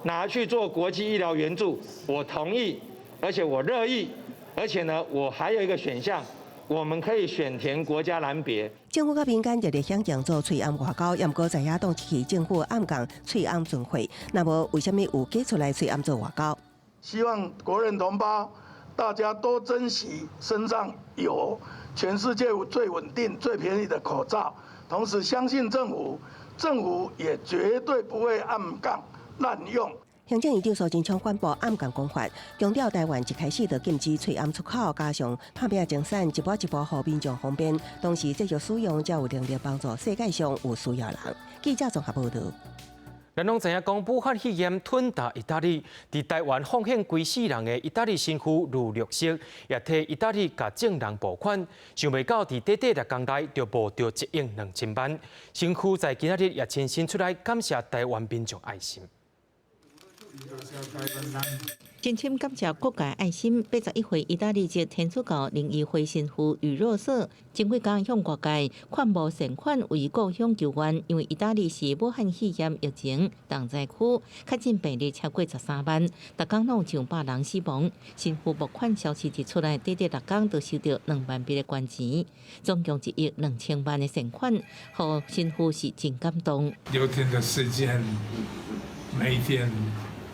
拿去做國際醫療援助，我同意，而且我樂意，而且呢，我還有一個選項，我們可以選填國家欄別。政府佮民間熱烈響應做喙罨外交，毋過在野黨質疑政府暗摃喙罨存貨，若無為啥物有給出來喙罨做外交？希望國人同胞大家多珍惜身上有全世界最穩定、最便宜的口罩，同時相信政府。政府也絕對不會暗槓濫用。行政院長蘇貞昌反駁暗槓講法，強調台灣一開始就禁止喙罨出口，加上拍拚精神，一步一步予民眾方便，同時繼續使用，才有能力幫助世界上有需要人。記者綜合報導。咱攏知影講，武漢肺炎吞打意大利，佇台灣奉獻規世人的意大利神父呂若瑟，也替意大利共眾人募款，想袂到佇短短6工內就募著1億2000萬。神父在今仔日也親身出來感謝台灣民眾愛心。真深感謝各界愛心。81歲意大利籍天主教靈醫會神父呂若瑟，前幾工向外界勸募善款為故鄉求援，因為意大利是武漢肺炎疫情重災區，確診病例超過13萬，逐工攏上百人死亡。神父募款消息一出來，短短6工就收著2萬筆的捐錢，總共1億2000萬的善款，予神父是真感動。 6天的時間，每一天。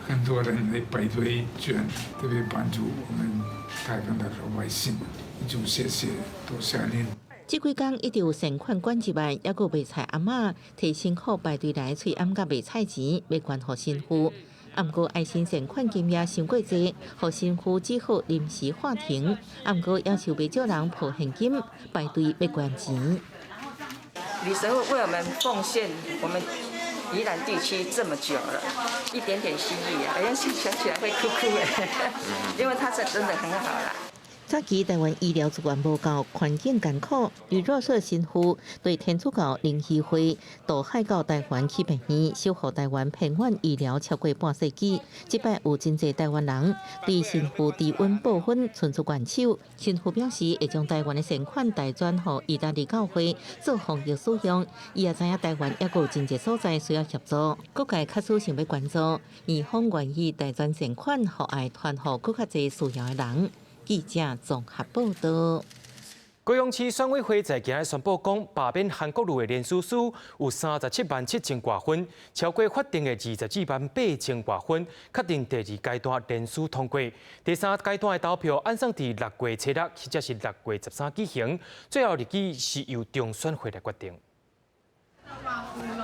很多人來排隊捐，特別幫助我們台灣的老百姓，就謝謝，多謝您。這幾工一直有善款捐入來，猶閣賣菜阿嬤提辛苦排隊來喙罨佮賣菜錢，欲捐予神父。啊，毋過愛心善款金額傷過濟，予神父只好臨時喊停。啊，毋過也是有袂少人抱現金排隊欲捐錢。李神父為我們奉獻，我們宜蘭地區這麼久了，一點點心意啊，哎呀，想起來會哭哭哎，因為他是真的很好啦。早期台灣醫療資源無夠，環境艱苦，呂若瑟神父對天主教靈醫會渡海到台灣去病院，守護台灣偏遠醫療超過半世紀。這擺有真濟台灣人對神父低溫報分伸出援手，神父表示會將台灣的善款代轉予意大利教會做防疫使用。伊也知影台灣猶閣有真濟所在需要協助，各界確實想欲關注，院方願意代轉善款，予愛傳予閣較濟需要的人。記者綜合報導。高雄市選委會在今日宣布講，罷免韓國瑜的連署書有37萬7千外份，超過法定的24萬8千外份，確定第二階段連署通過。第三階段的投票按算佇6月初6或者是6月13舉行，最後日期是由中選會來決定。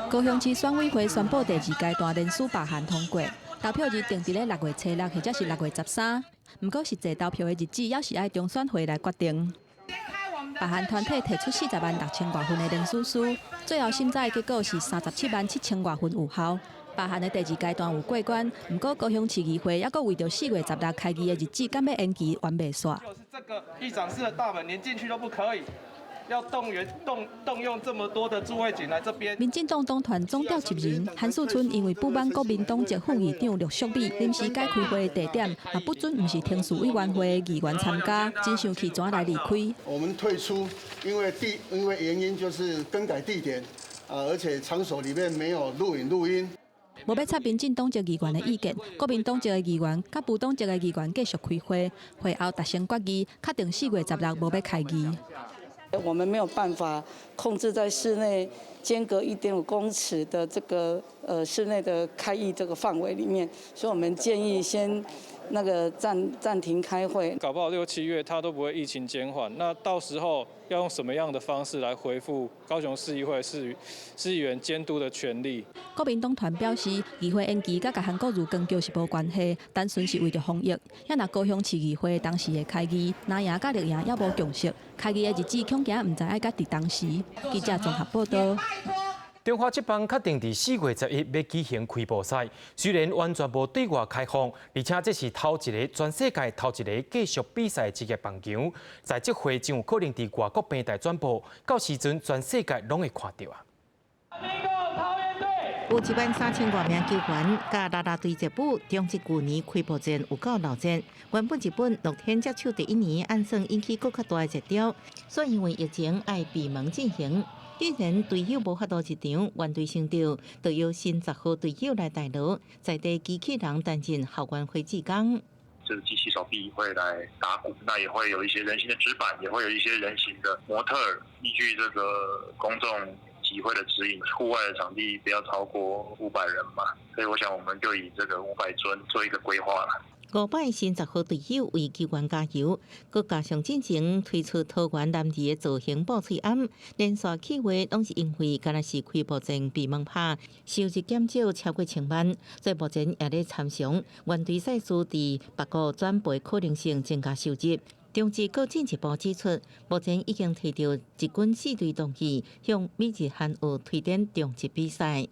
高雄市選委會宣布第二階段聯署罷韓通過，投票日定佇咧6月初6或者是6月13。毋過實際投票的日子，猶是愛中選會來決定。罷韓團體提出40萬6千外份的聯署書，最後審查的結果是37萬7千外份有效。罷韓的第二階段有過關，毋過高雄市議會猶閣為著4月16開議的日子，敢欲延期還袂煞。就是這個議長室的大門連進去都不可以，要動員動動用這麼多的駐衛警來這邊。民進黨黨團總召集人韓樹春因為不滿國民黨籍副議長陸淑美臨時改開會的地點，嘛不准毋是程序委員會的議員參加，真生氣，轉來離開。我們退出，因為原因就是更改地點，啊，而且場所裡面沒有錄影錄音。無欲插民進黨籍議員的意見，國民黨籍的議員佮無黨籍的議員繼續開會，會後達成決議，確定4月16無欲開議。我們沒有辦法控制在室內間隔1.5公尺的這個室內的開議這個範圍裡面，所以我們建議先那個暫停開會。搞不好6、7月它都不會疫情減緩，那到時候要用什麼樣的方式來恢復高雄市議會市議員監督的權利？國民黨團表示，議會延期佮韓國瑜光腳是無關係，單純是為著防疫。也若高雄市議會當時會開議，藍營佮綠營猶無共識，開議的日子恐驚毋知愛佮佇當時。記者綜合報道。中華職棒確定佇4月11欲舉行開幕賽，雖然完全無對外開放，而且這是頭一个全世界頭一个繼續比賽職業棒球，在這會將有可能佇外國平台轉播，到時陣全世界攏會看著啊！有1萬3千外名球員，佮啦啦隊熱舞，中職舊年開幕戰有夠鬧熱。原本日本樂天接手第一年，按算引起閣較大的熱潮，煞因為疫情愛閉門進行。既然隊友無法度入場，原隊傷著，就由新10號隊友來代勞，在地機器人擔任後援會志工。這個機器手臂會來打鼓，那也會有一些人形的紙板，也會有一些人形的模特兒。依據這個公眾集會的指引，戶外的場地不要超過500人嘛，所以我想我們就以這個500尊做一個規劃啦。五擺新10號隊友為球員加油，閣加上進前推出桃園男兒的造型布喙罨，連續企劃攏是因為敢若是開幕戰閉門拍，收入減少超過千萬，所以目前也咧參詳原隊賽事佇別國轉播可能性增加收入。中職閣進一步指出，目前已經提著一軍四隊同意向美日韓澳推展中職比賽。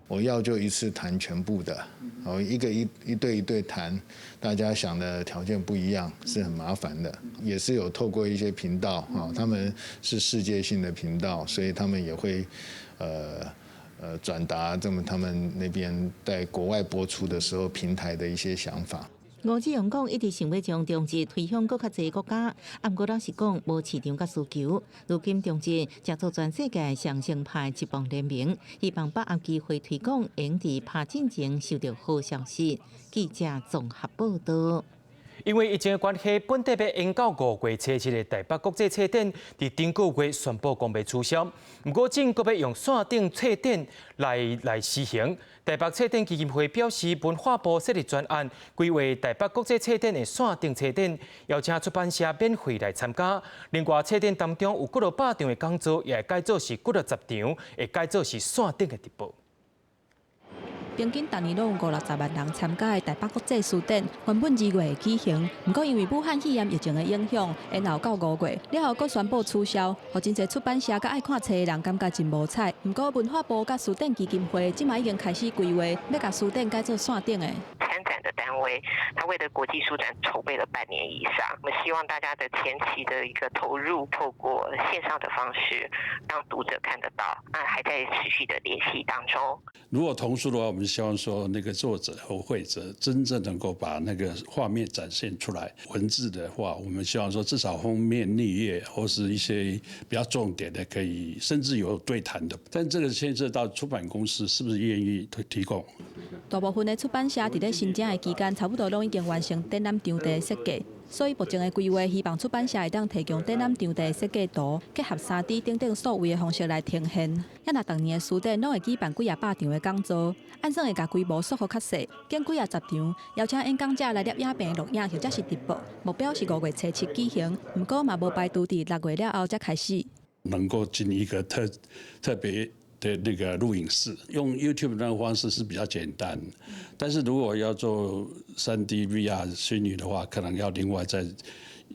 我要就一次談全部的，哦，一個一一隊一隊談，大家想的條件不一樣，是很麻煩的。也是有透過一些頻道啊，他們是世界性的頻道，所以他們也會，轉達這麼他們那邊在國外播出的時候平台的一些想法。吳志榮講，一直想欲將中職推向閣較濟國家，啊，毋過老實講，無市場佮需求。如今中職成做全世界上先拍的職棒聯盟，希望把握機會推廣，會佇拍進前收著好消息。記者綜合報道。因為疫情的關係，本底欲延到5月初7的台北國際冊展，佇頂個月宣布講欲取消。毋過，政閣欲用線頂冊展來實行。台北冊展基金會表示，文化部設立專案，規劃台北國際冊展的線頂冊展，邀請出版社免費來參加。另外，冊展當中有幾落百場的講座，也會改做是幾落十場，會改做是線頂的直播。平均逐年攏有五六十萬人參加的台北國際書展，原本2月會舉行，毋過因為武漢肺炎疫情的影響，延後到五月，了後閣宣布取消，予真濟出版社佮愛看冊的人感覺真無彩。毋過文化部佮書展基金會這馬已經開始規劃，欲共書展改做線頂的。參展的單位，他為了國際書展籌備了半年以上，我們希望大家的前期的一個投入，透過線上的方式，讓讀者看得到。那還在持續的聯繫當中。如果童書的話，我們希望說那個作者和繪者真正能夠把那個畫面展現出來。文字的話，我們希望說至少封面內頁或是一些比較重點的，可以甚至有對談的。但這個牽涉到出版公司是不是願意提供？大部分的出版社佇咧申請的期間，差不多攏已經完成展覽場地設計，所以目前的規劃希望出版社會當提供展覽場地設計圖，結合3D 等等數位的方式來呈現。也若逐年的書展攏會舉辦幾仔百場的講座，按算會共規模縮予較細，減幾仔十場，邀請演講者來攝影棚錄影或者是直播。目標是5月初7舉行，毋過嘛無排除佇6月了後才開始。能夠進一個特別。的那個錄影室，用 YouTube 那個方式是比較簡單，但是如果要做 3D VR 虛擬的話，可能要另外再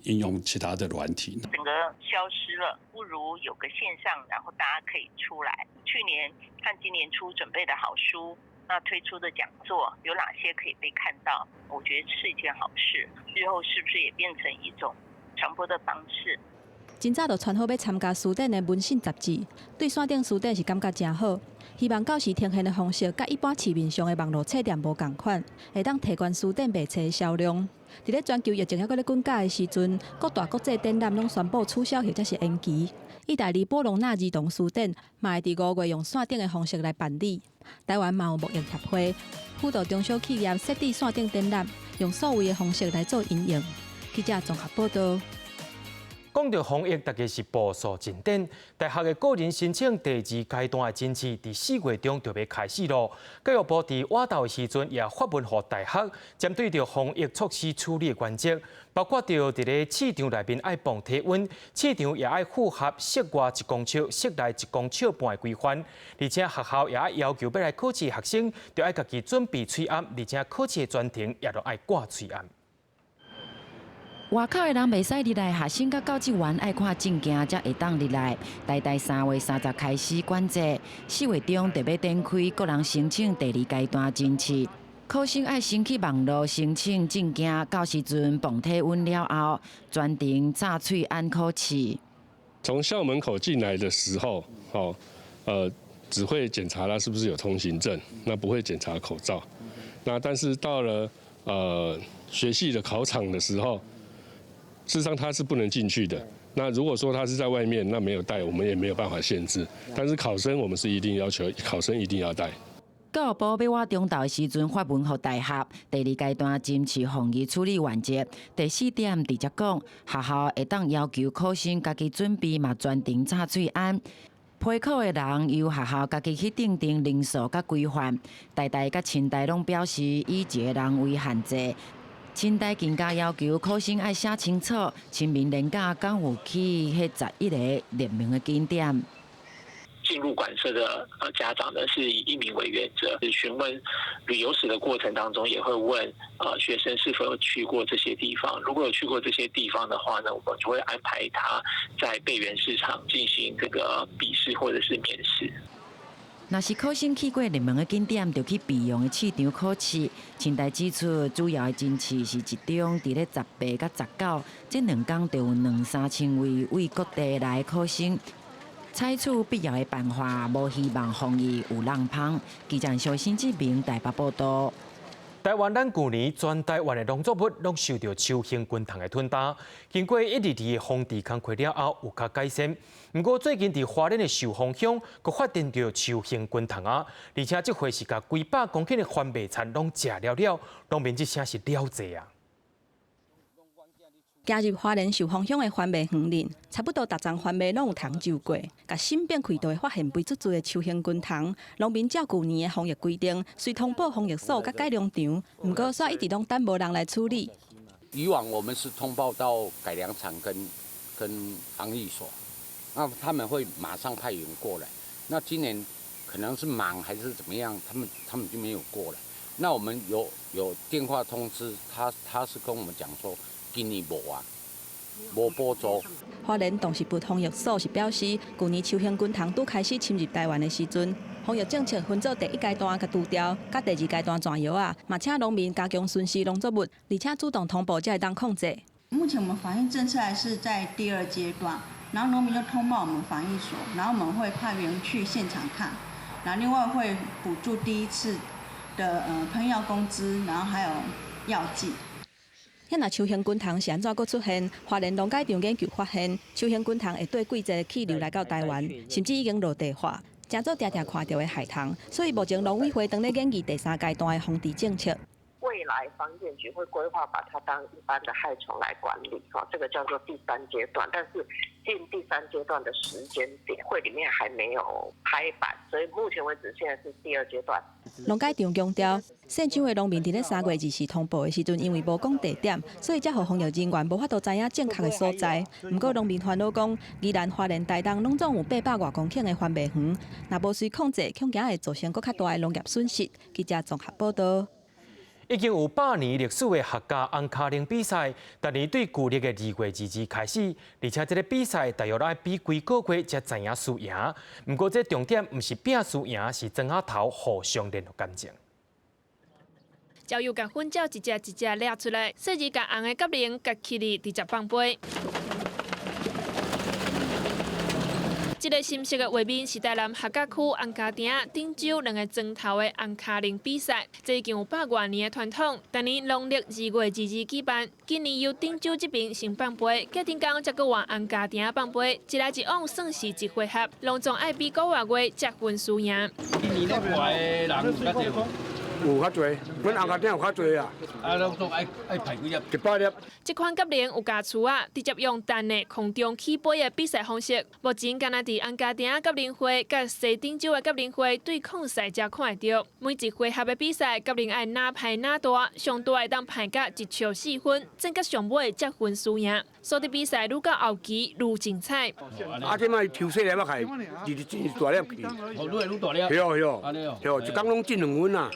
應用其他的軟體。整個消失了，不如有個線上，然後大家可以出來。去年和今年初準備的好書，那推出的講座有哪些可以被看到？我覺得是一件好事。日後是不是也變成一種傳播的方式？真早就傳好欲參加書展的文信雜誌，對線頂書展是感覺誠好。希望到時呈現的方式，佮一般市面上的網路冊店無仝款，會當提懸書店賣冊的銷量。佇咧全球疫情猶閣咧滾絞的時陣，各大國際展覽攏宣布取消或者是延期。意大利波隆納兒童書展嘛會佇5月用線頂的方式來辦理。台灣嘛有貿易協會輔導中小企業設置線頂展覽，用數位的方式來做營運。記者綜合報導。講著防疫，大家是步數進展。大學的個人申請第二階段的甄試，佇4月中就欲開始囉。教育部佇倚晝的時陣，也發文予大學，針對著防疫措施處理的原則，包括著佇咧試場內面愛磅體溫，試場也愛符合室外1公尺、室內1.5公尺的規範。而且學校也愛要求欲來考試學生，著愛家己準備喙罨，而且考試的全程也著愛掛喙罨。外口的人袂使入來，學生佮教職員愛看證件才會當入來。台大3月30開始管制，4月中就欲展開個人申請第二階段甄試。考生愛先去網路申請證件，到時陣磅體溫了後，全程紮喙罨考試。從校門口進來的時候，哦，只會檢查他是不是有通行證，那不會檢查口罩。那但是到了學系的考場的時候，事實上他是不能進去的。那如果說他是在外面，那沒有戴，我們也沒有辦法限制。但是考生，我們是一定要求考生一定要戴。教育部欲倚中晝的時陣發文予大學，第二階段甄試防疫處理原則第四點直接講，學校會當要求考生家己準備嘛，全程紮喙罨。陪考的人由學校家己去訂定人數佮規範。台大佮清大攏表示以一個人為限制。清大更加要求考生愛寫清楚，清明連假敢有去彼11個熱門的景點。進入館舍的家長呢，是以一名為原則，詢問旅遊史的過程當中，也會問學生是否有去過這些地方。如果有去過這些地方的話呢，我們就會安排他在備援試場進行這個筆試或者是面試。若是考生去過熱門的景點，就去備用的試場考試。清大指出，主要的甄試是集中佇咧18佮19，這兩工就有兩三千位對各地來的考生。採取必要的辦法，無希望防疫有漏蜂。記者蕭新志明台北報導。台灣咱舊年全台灣的農作物攏受著秋行軍蟲的吞擔，經過一二二的防治工課了後，有較改善。毋過最近佇花蓮的壽豐鄉，閣發現著秋行軍蟲仔，而且這回是共幾百公頃的番麥田攏食了了，農民這聲是了濟啊！行入花蓮壽豐鄉的番麥園裡，差不多逐叢番麥攏有蟲蛀過，共新變開就會發現肥滋滋的秋行軍蟲。農民照舊年的防疫規定，雖通報防疫所佮改良場，毋過煞一直攏等無人來處理。以往我們是通報到改良場跟防疫所，那他們會馬上派員過來。那今年可能是忙還是怎麼樣，他們就沒有過來。那我們有電話通知他，他是跟我們講說。今年無啊，無補助。花蓮動植物防疫所是表示，舊年秋行軍蟲拄開始侵入台灣的時陣，防疫政策分做第一階段共除掉，佮第二階段轉藥仔，嘛請農民加強巡視農作物，而且主動通報才會當控制。目前我們防疫政策還是在第二階段，然後農民就通報我們防疫所，然後我們會派員去現場看，然後另外會補助第一次的噴藥工資，然後還有藥劑。遐若秋行軍蟲是按怎閣出現？花蓮農改場研究發現，秋行軍蟲會綴季節氣流來到台灣，甚至已經落地化，成做定定看著的害蟲。所以目前農委會當咧研議第三階段的防治政策。未來防檢局會規劃把它當一般的害蟲來管理，哈，這個叫做第三階段。但是進第三階段的時間點，會裡面還沒有拍板，所以目前為止現在是第二階段。農改場強調，縣長的農民佇咧3月24通報的時陣，因為無講地點，所以才予防疫人員無法度知影正確的所在。毋過農民煩惱講，宜蘭、花蓮、台東攏總有800外公頃的番麥園，若無隨控制，恐驚會造成閣較大的農業損失。記者綜合報導。已經有100年歷史的客家紅跤鈴比賽，逐年對舊曆的2月22開始，而且這个比賽大約愛比幾個月才知影輸贏。毋過這重點毋是拼輸贏，是莊仔頭互相聯絡感情。鳥友共粉鳥一隻一隻掠出來，細膩共紅的結鈴夾起來，直接放飛。這个深色的畫面是台南客家區紅跤埕頂洲兩个莊頭的紅跤鈴比賽，這已經有百外年的傳統。逐年農曆2月22舉辦，今年由頂洲這邊先放飛，隔頂工才閣換紅跤埕放飛，一來一往算是一回合，攏總愛比個月才分輸贏。今年咧看的人有較濟無？有較濟，阮紅跤埕有較濟啊。啊，攏總愛愛排幾粒？100粒。這款結鈴有加厝仔，直接用彈的空中起飛的比賽方式。目前干焦佇紅跤埕結鈴會佮西頂洲的結鈴會對抗賽才看會著。每一回合的比賽，結鈴愛哪排哪大，上大會當排甲1尺4分，戰甲上尾才分輸贏。所以比賽愈到後期愈精彩。啊，這擺抽細粒仔開，日日進大粒去。哦，愈來愈大粒。對對，對，一工攏進2分啊。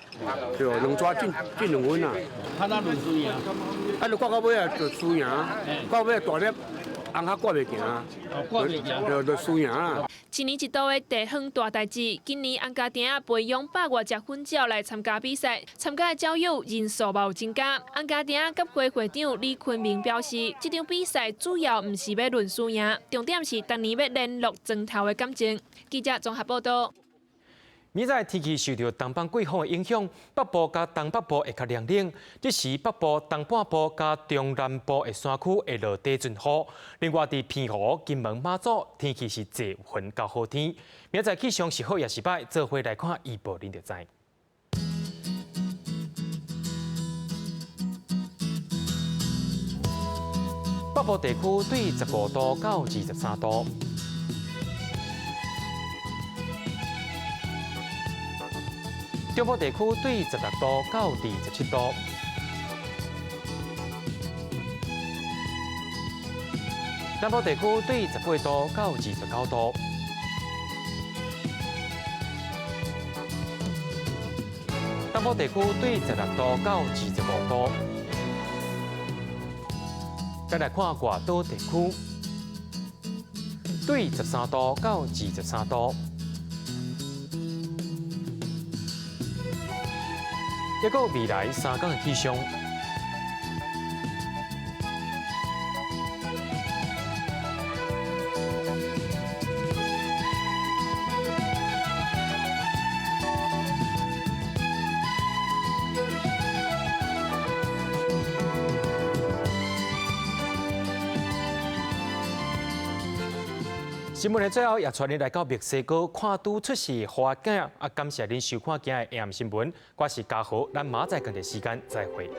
對，兩抓進進2分啊。啊，那論輸贏？啊，就掛到尾啊，就輸贏。掛到尾大粒，紅較掛袂行。掛袂行。對，就輸贏啊。一年一度的地方大代誌，今年紅跤埕培養百外隻粉鳥來參加比賽，參加的鳥友人數嘛有增加。紅跤埕協會會長李坤明表示，這場比賽主要毋是欲論輸贏，重點是逐年欲聯絡莊頭的感情。記者綜合報導。明仔天氣受著東北季風的影響，北部佮東北部會較涼冷。這時北部、東半部佮中南部的山區會落短陣雨。另外，佇澎湖、金門、馬祖天氣是濟雲到好天。明仔氣象是好抑是䆀，做伙來看預報，恁就知。北部地區對15度到23度。中部地區對16度到27度，南部地區對18度到29度，東部地區對16度到25度。再來看外島地區，對13度到23度。一個未來3天的氣象。新聞的最後，也帶你來到墨西哥看拄出世花囝。啊，感謝恁收看今日的 AM 新聞，我是嘉豪，咱明仔載仝個時間再會。